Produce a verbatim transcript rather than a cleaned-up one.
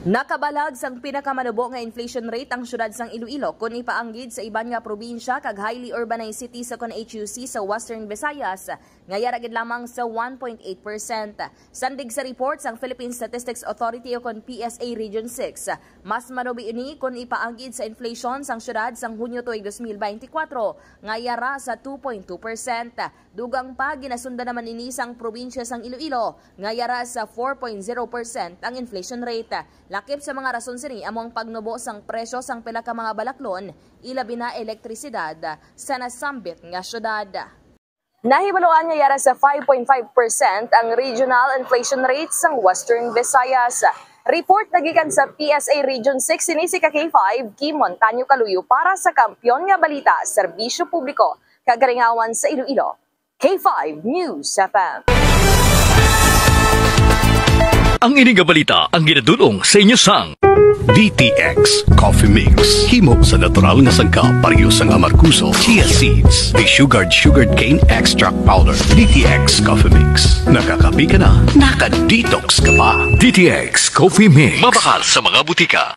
Nakabalag sang pinakamanubo nga inflation rate ang siyudad sang Iloilo kon ipaanggid sa iban nga probinsya kag highly urbanized city sa kon H U C sa Western Visayas, nga yara gid lamang sa one point eight percent. Sandig sa report sang Philippine Statistics Authority o kon P S A Region six, mas manubo ini kon ipaanggid sa inflation sang siyudad sang Hunyo tuig dos mil beintikwatro, nga yara sa two point two percent. Dugang pa, ginasundan naman ini sang probinsya sang Iloilo, nga yara sa four point zero percent ang inflation rate. Lakip sa mga rason sini amo ang pagnubo sang presyo sang pila ka mga balaklon, ilabi na elektrisidad, sa nasambit nga syudad. Nahibaluan nga yara sa five point five percent ang regional inflation rate sang Western Visayas. Report na gikan sa P S A Region six, sini si ka K five, Kim Montaño Kaluyo para sa Kampiyon nga Balita, Serbisyo Publiko, kag Kalingawan sa Iloilo. K five News F M. Ang ini nga balita ang ginadul-ong sa inyo sang D T X Coffee Mix. Himo sa natural nga sangkap, pareho sang amargoso, chia seeds, desugared sugarcane extract powder. D T X Coffee Mix. Nakakape ka na, naka-detox ka pa. D T X Coffee Mix. Mabakal sa mga butika.